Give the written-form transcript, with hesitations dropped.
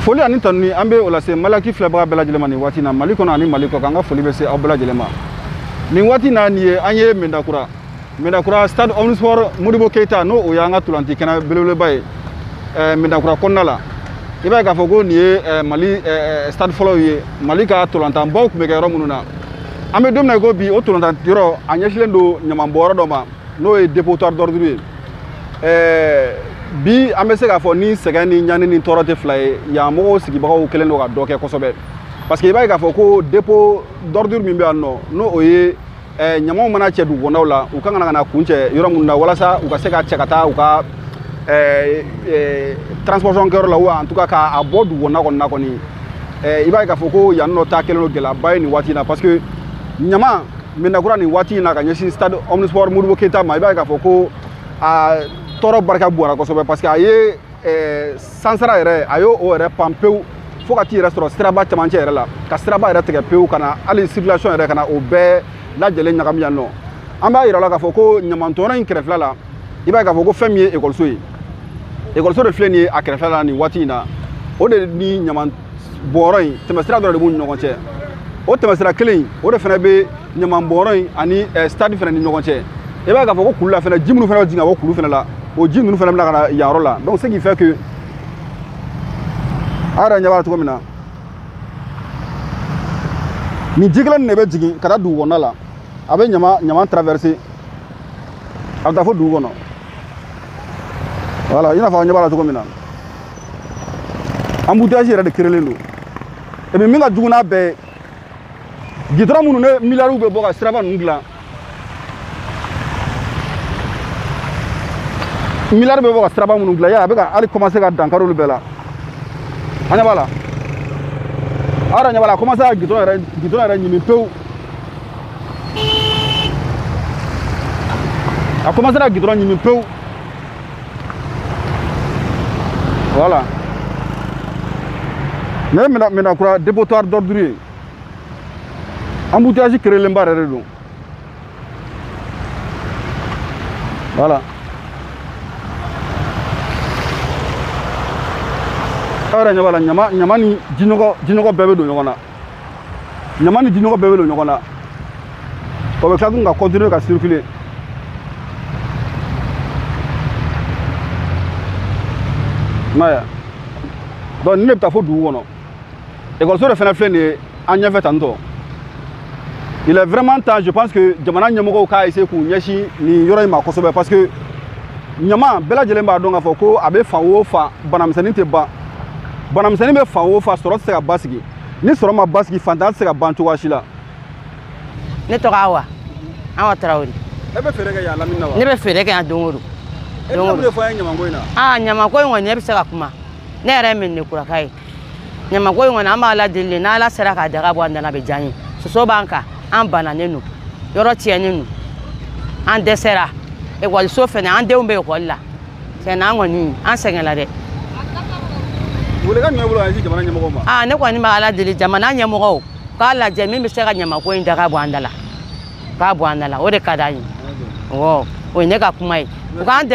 Foli ani tanuni an bɛ o lase Malaki filɛbaga bɛɛ lajɛlen ma nin waati na, Mali kɔnɔ ani Mali kɔ kan. An ka foli bɛ se aw bɛɛ lajɛlen ma nin waati na. Nin ye an ye Mendakura stade Omnisport Modibo Keita, n'o o y'an ka tolanci kɛnɛ belebeleba ye Mendakura kɔnɔna la. I b'a ye k'a fɔ ko nin ye Mali stade fɔlɔw ye, Mali ka tolantanbaw tun bɛ kɛ yɔrɔ minnu na. An bɛ don min na i ko bi, o tolantan yɔrɔ a ɲɛsinnen don ɲamanbɔnyɔrɔ dɔ ma, n'o ye dépotoir d'ordure ye. Bi an bɛ se k'a fɔ ni sɛgɛn ni ɲani ni tɔɔrɔ tɛ fila ye, yan mɔgɔw sigibagaw kɛlen don ka dɔ kɛ kosɛbɛ, parce que i b'a ye k'a fɔ ko dépôt d'ordure min bɛ yan nɔ, n'o o ye ɲamaw mana cɛ dugu kɔnɔnaw la, u kan ka na kun cɛ yɔrɔ minnu na walasa u ka se ka cɛ ka taa u ka transportation kɛyɔrɔ la, ou en tout cas k'a bɔ dugu kɔnɔna kɔni na kɔni. I b'a ye k'a fɔ ko yan nɔ ta kɛlen don gɛlɛyaba ye nin waati in na, parce que ɲama Mendakura nin waati in na ka ɲɛsin stade Omnisport Modibo Keita ma, i b'a ye k'a fɔ ko a tɔɔrɔ barika bonyara kosɛbɛ, parce que a ye sansara yɛrɛ, a y'o yɛrɛ pan pewu fo ka t'i yɛrɛ sɔrɔ siraba camancɛ yɛrɛ la, ka siraba yɛrɛ tigɛ pewu, ka na hali circulation yɛrɛ ka na o bɛɛ lajɛlen ɲagami yan nɔ. An b'a yira la k'a fɔ ko ɲamantɔnɔ in kɛrɛfɛla la, i b'a ye k'a fɔ ko fɛn min ye ekɔliso ye, ekɔliso de filɛ nin ye a kɛrɛfɛla la nin waati in na. O de ni ɲaman bɔnyɔrɔ in tɛmɛsira dɔ de b'u ni ɲɔgɔn cɛ. O tɛmɛsira kelen in, o de fana bɛ ɲaman bɔnyɔrɔ in ani stade fana ni ɲɔgɔn cɛ. I b'a ye k'a fɔ ko kulu la fana, ji minnu fana bɛ jigin ka bɔ kulu fana la, o ji ninnu fana bɛna ka na yan yɔrɔ la. Donc ce qui fait que a yɛrɛ ɲɛ b'a la cogo min na, nin ji kelen de bɛ jigin ka taa dugu kɔnɔna la, a bɛ ɲama traverser, a bɛ taa fo dugu kɔnɔ. Voilà, i n'a fɔ aw ɲɛ b'a la cogo min na, embouteillage yɛrɛ de créelen don. Et puis min ka jugu n'a bɛɛ ye, gitɔrɔn minnu ne miliyariw bɛ bɔ ka siraba ninnu dilan, miliyari bɛ bɔ ka siraba minnu dilan, yala a bɛ ka hali commencer ka dankari olu bɛɛ la. An ɲɛ b'a la, aw yɛrɛ ɲɛ b'a la, a commencer ka gitɔrɔn yɛrɛ ɲimi pewu, a commencer ka gitɔrɔn ɲimi pewu. Voilà, nin ye Mendakura dépotoir d'ordure ye, embouteillage créelenba yɛrɛ de don. Voilà, aw yɛrɛ ɲɛ b'a la, ɲama ni jinɔgɔ bɛɛ bɛ don ɲɔgɔn na, ɲama ni jinɔgɔ bɛɛ bɛ don ɲɔgɔn na, o bɛ tila tun ka continuer ka circuler. I m'a ye? Donc nin de bɛ taa fo dugu kɔnɔ. Ekɔliso de fana filɛ nin ye an ɲɛfɛ tantɔ. Il est vraiment temps, je pense que jamana ɲɛmɔgɔw k'a essayer k'u ɲɛsin nin yɔrɔ in ma kosɛbɛ, parce que ɲama bɛɛ lajɛlen b'a dɔn k'a fɔ ko a bɛ fan o fan, banamisɛnnin tɛ ban, banamisɛnnin bɛ fan o fan, sɔrɔ tɛ se ka basigi, ni sɔrɔ ma basigi, fantanya tɛ se ka ban cogoya si la. Ne tɔgɔ Awa Tarawele. E bɛ feere kɛ yan lamini na wa? Ne bɛ feere kɛ yan don o don. E bɛ mun de fɔ an ye ɲamanko in na? Aa, ɲamanko in kɔni, ne bɛ se ka kuma. Ne yɛrɛ ye Mɛndekuraka ye. Ɲamanko in kɔni, an b'a la deli de, n'Ala sera k'a daga bɔ an da la, a bɛ diya an ye. Soso b'an kan, an bananen don, yɔrɔ tiɲɛnen don, an dɛsɛra. Ekɔliso fɛnɛ, an denw bɛ ekɔli la. Tiɲɛ na, an kɔni, an sɛgɛnna dɛ. Welekan jumɛn bolo ka ɲɛsin jamana ɲɛmɔgɔw ma? Aa, ne kɔni bɛ Ala deli, jamana ɲɛmɔgɔw k'a lajɛ min bɛ se ka ɲamanko in daga bɔ an da la, k'a bɔ an da la, o de ka d'an ye. Awɔ, o ye ne ka kuma ye. U k'an dɛmɛ.